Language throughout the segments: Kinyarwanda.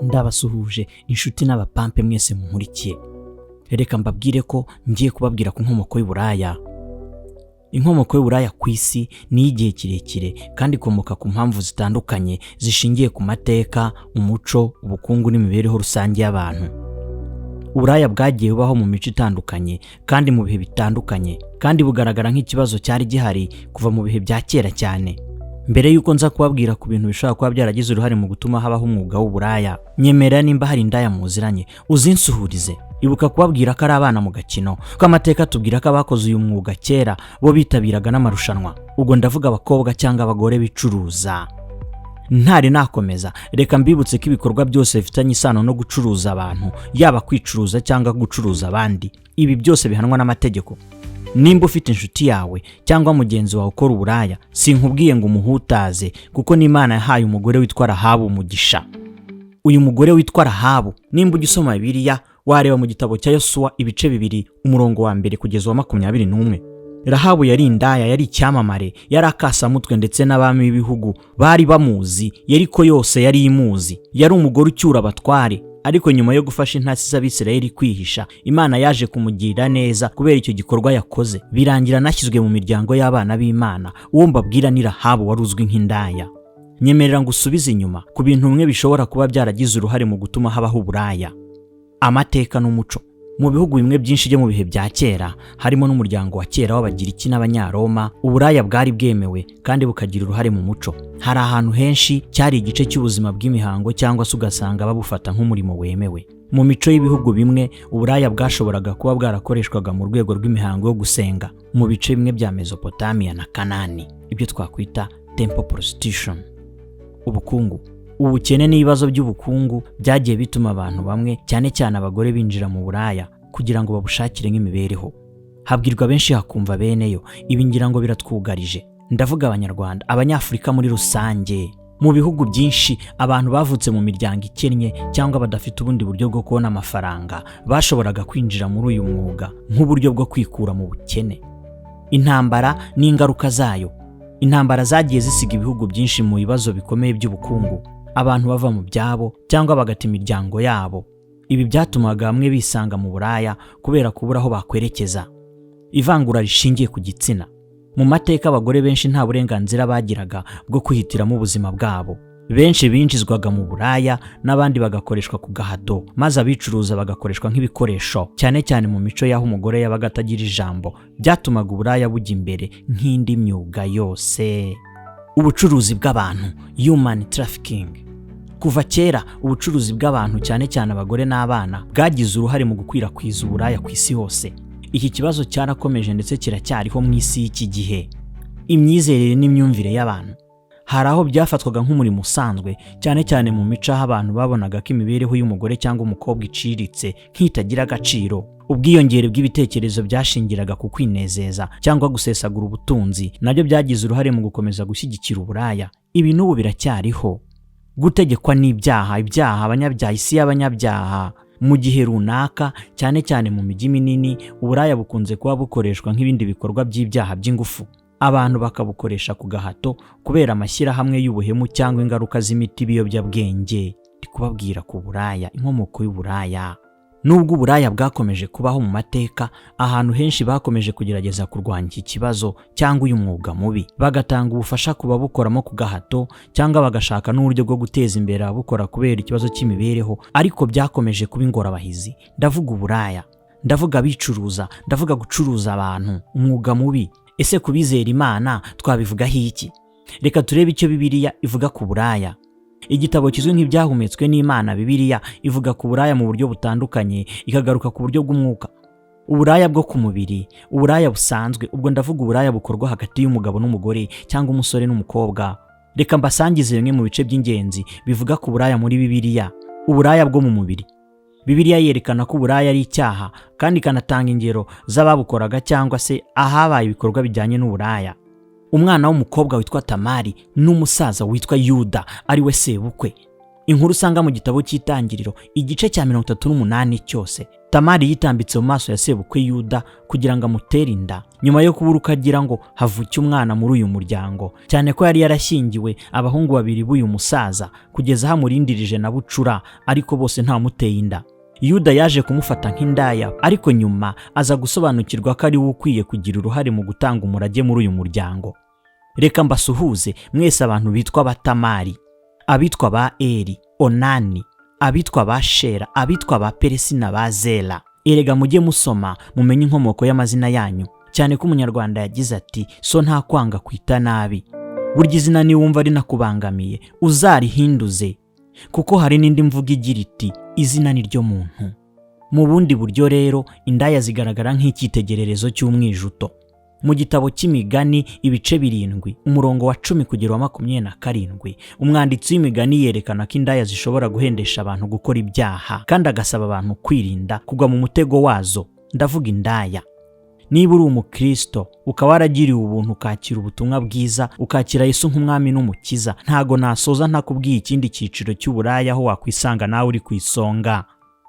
Ndabasuhuje inshuti n'abapampe mwese munkurikiye. Reka mbabwire ko ngiye kubabwira ku nkomoko y'uburaya. Inkomoko y'uburaya ku isi ni iy'igihe kirekire kandi ikomoka ku mpamvu zitandukanye zishingiye ku mateka, umuco, ubukungu n'imibereho rusange y'abantu. Uburaya bwagiye bubaho mu mico itandukanye kandi mu bihe bitandukanye, kandi bugaragara nk'ikibazo cyari gihari kuva mu bihe bya kera cyane. Mbere y'uko nza kubabwira ku bintu bishobora kuba byaragize uruhare mu gutuma habaho umwuga w'uburaya, nyemera nimba hari indaya muziranye uzinsuhurize. Ibuka kubabwira ko ari abana mu gakino, ko amateka atubwira ko abakoze uyu mwuga kera bo bitabiraga n'amarushanwa. Ubwo ndavuga abakobwa cyangwa abagore bicuruza. Ntari nakomeza, reka mbibutse ko ibikorwa byose bifitanye isano no gucuruza abantu, yaba kwicuruza cyangwa gucuruza abandi, ibi byose bihanwa n'amategeko. Nimba ufite inshuti yawe cyangwa mugenzi wawe ukora uburaya, sinkubwiye ngo umuhutaze, kuko n'Imana yahaye umugore witwa Rahabu umugisha. Uyu mugore witwa Rahabu, nimba ujya usoma Bibiliya, wareba mu gitabo cya Yosuwa ibice 2, umurongo wa 1 kugeza uwa 21. Rahabu yari indaya, yari icyamamare, yari akasamutwe, ndetse n'abami b'ibihugu bari bamuzi, Yeriko yose yari imuzi. Yari umugore ucyura abatware, ariko nyuma yo gufasha intasi z'Abisirayeli kwihisha, Imana yaje kumugirira neza kubera icyo gikorwa yakoze, birangira anashyizwe mu miryango y'abana b'Imana. Uwo mbabwira ni Rahabu wari uzwi nk'indaya. Nyemerera ngo usubize inyuma ku bintu bimwe bishobora kuba byaragize uruhare mu gutuma habaho uburaya. Amateka n'umuco. Mu bihugu bimwe byinshi byo mu bihe bya kera, harimo n'umuryango wa kera w'Abagiriki n'Abanyaroma, uburaya bwari bwemewe kandi bukagira uruhare mu muco. Hari ahantu henshi cyari igice cy'ubuzima bw'imihango, cyangwa se ugasanga babufata nk'umurimo wemewe. Mu mico y'ibihugu bimwe, uburaya bwashoboraga kuba bwarakoreshwaga mu rwego rw'imihango yo gusenga mu bice bimwe bya Mesopotamiya na Kanani, ibyo twakwita temple prostitution. Ubukungu. Ubukene n'ibibazo by'ubukungu byagiye bituma abantu bamwe, cyane cyane abagore, binjira mu buraya kugira ngo babushakire nk'imibereho. Habwirwa benshi hakumva beneyo. Ibi ngira ngo biratwugarije, ndavuga Abanyarwanda, Abanyafurika muri rusange. Mu bihugu byinshi, abantu bavutse mu miryango ikennye cyangwa badafite ubundi buryo bwo kubona amafaranga bashoboraga kwinjira muri uyu mwuga nk'uburyo bwo kwikura mu bukene. Intambara n'ingaruka zayo. Intambara zagiye zisiga ibihugu byinshi mu bibazo bikomeye by'ubukungu, abantu bava mu byabo cyangwa bagata imiryango yabo. Ibi byatumaga bamwe bisanga mu buraya kubera kubura aho bakwerekeza. Ivangura rishingiye ku gitsina. Mu mateka, abagore benshi nta burenganzira bagiraga bwo kwihitiramo ubuzima bwabo. Benshi binjizwaga mu buraya n'abandi bagakoreshwa ku gahato, maze abicuruza bagakoreshwa nk'ibikoresho, cyane cyane mu mico y'aho umugore yabaga atagira ijambo. Byatumaga uburaya bujya imbere nk'indi myuga yose. Ubucuruzi bw'abantu, human trafficking. Kuva kera, ubucuruzi bw'abantu, cyane cyane abagore n'abana, bwagize uruhare mu gukwirakwiza uburaya ku isi hose. Iki kibazo cyarakomeje ndetse kiracyariho mu isi y'iki gihe. Imyizerere n'imyumvire y'abantu. Hari aho byafatwaga nk'umurimo usanzwe, cyane cyane mu mico aho abantu babonaga ko imibereho y'umugore cyangwa umukobwa iciriritse, nk'itagira agaciro. Ubwiyongere bw'ibitekerezo byashingiraga ku kwinezeza cyangwa gusesagura ubutunzi nabyo byagize uruhare mu gukomeza gushyigikira uburaya. Ibi n'ubu biracyariho. Gutegekwa n'ibyaha, ibyaha, abanyabyaha, isi y'abanyabyaha. Mu gihe runaka, cyane cyane mu mijyi minini, uburaya bukunze kuba bukoreshwa nk'ibindi bikorwa by'ibyaha by'ingufu, abantu bakabukoresha ku gahato kubera amashyirahamwe y'ubuhemu cyangwa ingaruka z'imiti, ibiyobyabwenge. Ndi kubabwira ku buraya, inkomoko y'uburaya. Nubwo uburaya bwakomeje kubaho mu mateka, ahantu henshi bakomeje kugerageza kurwanya iki kibazo cyangwa uyu mwuga mubi, bagatanga ubufasha ku babukoramo ku gahato cyangwa bagashaka n'uburyo bwo guteza imbere ababukora kubera ikibazo cy'imibereho, ariko byakomeje kuba ingorabahizi. Ndavuga uburaya, ndavuga abicuruza, ndavuga gucuruza abantu, umwuga mubi. Ese ku bizera Imana twabivugaho iki? Reka turebe icyo Bibiliya ivuga ku buraya. Igitabo kizwi nk'ibyahumetswe n'Imana, Bibiliya, ivuga ku buraya mu buryo butandukanye, ikagaruka ku buryo bw'umwuka, uburaya bwo ku mubiri, uburaya busanzwe, ubwo ndavuga uburaya bukorwa hagati y'umugabo n'umugore cyangwa umusore n'umukobwa. Reka mbasangize bimwe mu bice by'ingenzi bivuga ku buraya muri Bibiliya. Uburaya bwo mu mubiri. Bibiliya yerekana ko uburaya ari icyaha kandi ikanatanga ingero z'ababukoraga cyangwa se ahabaye ibikorwa bijyanye n'uburaya. Umwana w'umukobwa witwa Tamari n'umusaza witwa Yuda, ari we sebukwe. Inkuru usanga mu gitabo cy'Itangiriro igice cya 38 cyose. Tamari yitambitse mu maso ya sebukwe Yuda kugira ngo amutere inda, nyuma yo kubura ukagira ngo havuke umwana muri uyu muryango, cyane ko yari yarashyingiwe abahungu babiri b'uyu musaza kugeza hamurindirije na bucura, ariko bose ntamuteye inda. Yuda yaje kumufata nk'indaya, ariko nyuma aza gusobanukirwa ko ari we ukwiye kugira uruhare mu gutanga umurage muri uyu muryango. Reka mbasuhuze mwese abantu bitwa Batamari, abitwa ba Eri, Onani, abitwa ba Shera, abitwa ba Peresi na ba Zera. Erega mujye musoma mumenye inkomoko y'amazina yanyu, cyane ko Umunyarwanda yagize ati so nta kwanga kwita nabi. Burya izina niwumva rinakubangamiye uzarihinduze, kuko hari n'indi mvugo igira iti izina ni ryo muntu. Mu bundi buryo rero indaya zigaragara nk'icyitegererezo cy'umwijuto. Mu gitabo cy'Imigani ibice 7 umurongo wa 10 kugera wa 27, umwanditsi w'imigani yerekana ko indaya zishobora guhendesha abantu gukora ibyaha, kandi agasaba abantu kwirinda kugwa mu mutego wazo. Ndavuga indaya. Niba uri umukristo ukaba waragiriwe ubuntu ukakira ubutumwa bwiza, ukakira Yesu nk'umwami n'umukiza, ntago nasoza ntakubwiye ikindi cyiciro cy'uburaya aho wakwisanga nawe uri ku isonga.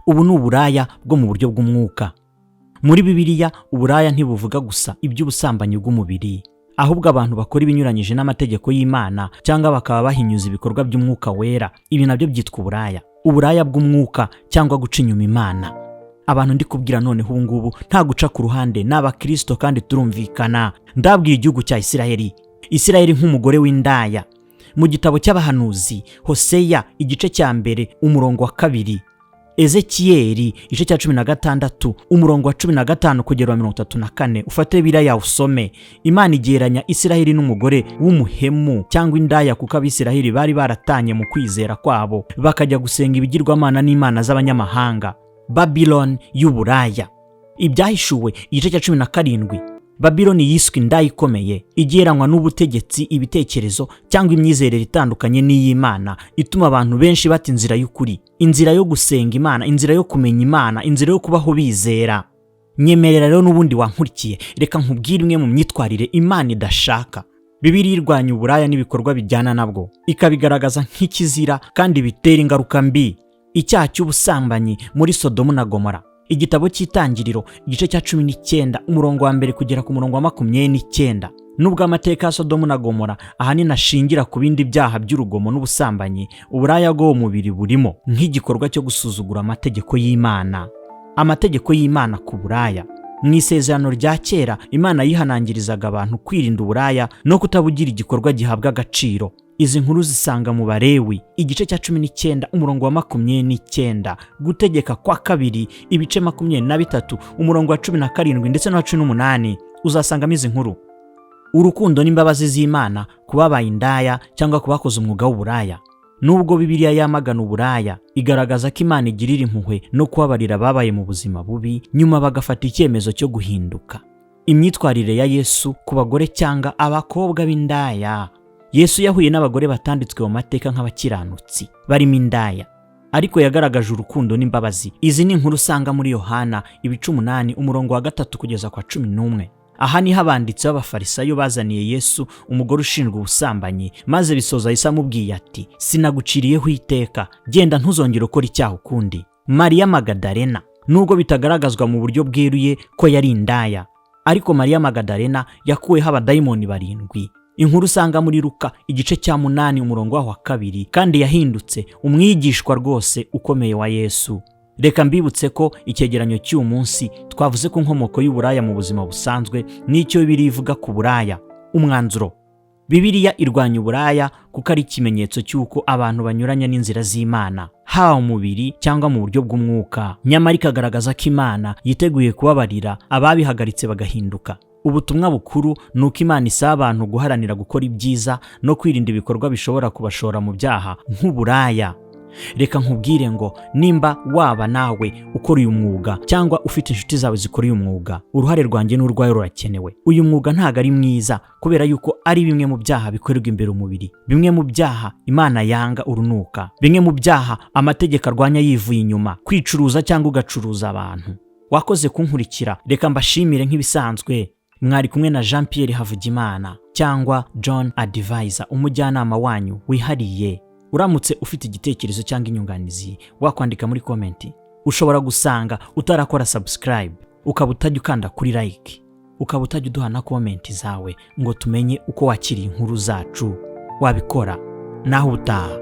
Ubu ni uburaya bwo mu buryo bw'umwuka. Muri Bibiliya uburaya ntibuvuga gusa iby'ubusambanyi bw'umubiri, ahubwo abantu bakora ibinyuranyije n'amategeko y'Imana cyangwa bakaba bahinyuza ibikorwa by'umwuka wera, ibi nabyo byitwa uburaya. Uburaya bw'umwuka cyangwa guca inyuma Imana. Abantu ndi kubwira noneho ubu ngubu nta guca ku ruhande, ni abakristo kandi turumvikana. Ndabwira igihugu cya Isiraheli, Isiraheli nk'umugore w'indaya. Mu gitabo cy'abahanuzi Hoseya igice cya 1 umurongo wa 2, Ezekiyeli igice cya 16 umurongo wa 15 kugera 34, ufate Bibiliya usome. Imana igeranya Isiraheli n'umugore w'umuhemu cyangwa indaya, kuko Abisiraheli bari baratanye mu kwizera kwabo bakajya gusenga ibigirwamana n'imana z'abanyamahanga. Babylon y'uburaya. Ibyahishuwe igice cya 17, Babylon yiswe indaya ikomeye, igereranywa n'ubutegetsi, ibitekerezo cyangwa imyizerere itandukanye n'iy'Imana, ituma abantu benshi bata inzira y'ukuri, inzira yo gusenga Imana, inzira yo kumenya Imana, inzira yo kubaho bizera. Nyemerera rero n'ubundi wankurikiye, reka nkubwire imwe mu myitwarire Imana idashaka. Bibiliya irwanya uburaya n'ibikorwa bijyana nabwo, ikabigaragaza nk'ikizira kandi bitera ingaruka mbi. Icyaha cy'ubusambanyi muri Sodomu na Gomora. Igitabo cy'Itangiriro igice cya 19 umurongo wa 1 kugera ku murongo wa 29. Nubwo amateka ya Sodomu na Gomora ahanini ashingira ku bindi byaha by'urugomo n'ubusambanyi, uburaya bwo mu mubiri burimo nk'igikorwa cyo gusuzugura amategeko y'Imana. Amategeko y'Imana ku buraya. Mu isezerano rya kera Imana yihanangirizaga abantu kwirinda uburaya no kutabugira igikorwa gihabwa agaciro. Izi nkuru zisanga mu Balewi igice cya 19 umurongo wa 29, Gutegeka kwa kabiri ibice 23 umurongo wa 17 ndetse na 18, uzasangamo izi nkuru. Urukundo n'imbabazi z'Imana kubabaye indaya cyangwa kubakoze umwuga w'uburaya. Nubwo Bibiliya yamagana uburaya, igaragaza ko Imana igirira impuhwe no kubabarira ababaye mu buzima bubi, nyuma bagafata icyemezo cyo guhinduka. Imyitwarire ya Yesu ku bagore cyangwa abakobwa b'indaya. Yesu yahuye n'abagore batanditswe mu mateka nk'abakiranutsi barimo indaya, ariko yagaragaje urukundo n'imbabazi. Izi ni inkuru usanga muri Yohana ibice 8 umurongo wa 3 kugeza kwa 11. Aha niho abanditsi b'Abafarisayo bazaniye Yesu umugore ushinjwa ubusambanyi, maze bisoza Yesu amubwiye ati sinaguciriyeho iteka, genda ntuzongere ukora icyaha ukundi. Mariya Magadalena, nubwo bitagaragazwa mu buryo bweruye ko yari indaya, ariko Mariya Magadalena yakuweho abadayimoni 7. Inkuru usanga muri Luka igice cya 8 umurongo wa 2, kandi yahindutse umwigishwa rwose ukomeye wa Yesu. Reka mbibutse ko icyegeranyo cy'uyu munsi twavuze ku nkomoko y'uburaya mu buzima busanzwe n'icyo Bibiliya ivuga ku buraya. Umwanzuro: Bibiliya irwanya uburaya kuko ari ikimenyetso cy'uko abantu banyuranya n'inzira z'Imana, haba mu mubiri cyangwa mu buryo bw'umwuka. Nyamara ikagaragaza ko Imana yiteguye kubabarira ababihagaritse bagahinduka. Ubutumwa bukuru ni uko Imana isaba abantu guharanira gukora ibyiza no kwirinda ibikorwa bishobora kubashora mu byaha nk'uburaya. Reka nkubwire ngo nimba waba nawe ukora uyu mwuga cyangwa ufite inshuti zawe zikora uyu mwuga, uruhare rwanjye n'urwayo rurakenewe. Uyu mwuga ntago ari mwiza kubera yuko ari bimwe mu byaha bikorerwa imbere umubiri, bimwe mu byaha Imana yanga urunuka, bimwe mu byaha amategeko arwanya yivuye inyuma, kwicuruza cyangwa ugacuruza abantu. Wakoze kunkurikira, reka mbashimire nk'ibisanzwe. Mwari kumwe na Jean Pierre Havugimana cyangwa John Advisor, umujyanama wanyu wihariye. Uramutse ufite igitekerezo cyangwa inyunganizi, wakwandika muri comment. Ushobora gusanga utarakora subscribe, ukaba utajya ukanda kuri like, ukaba utajya uduha na comment zawe ngo tumenye uko wakiriye inkuru zacu. Wabikora. Naho ubutaha.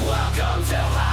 Welcome to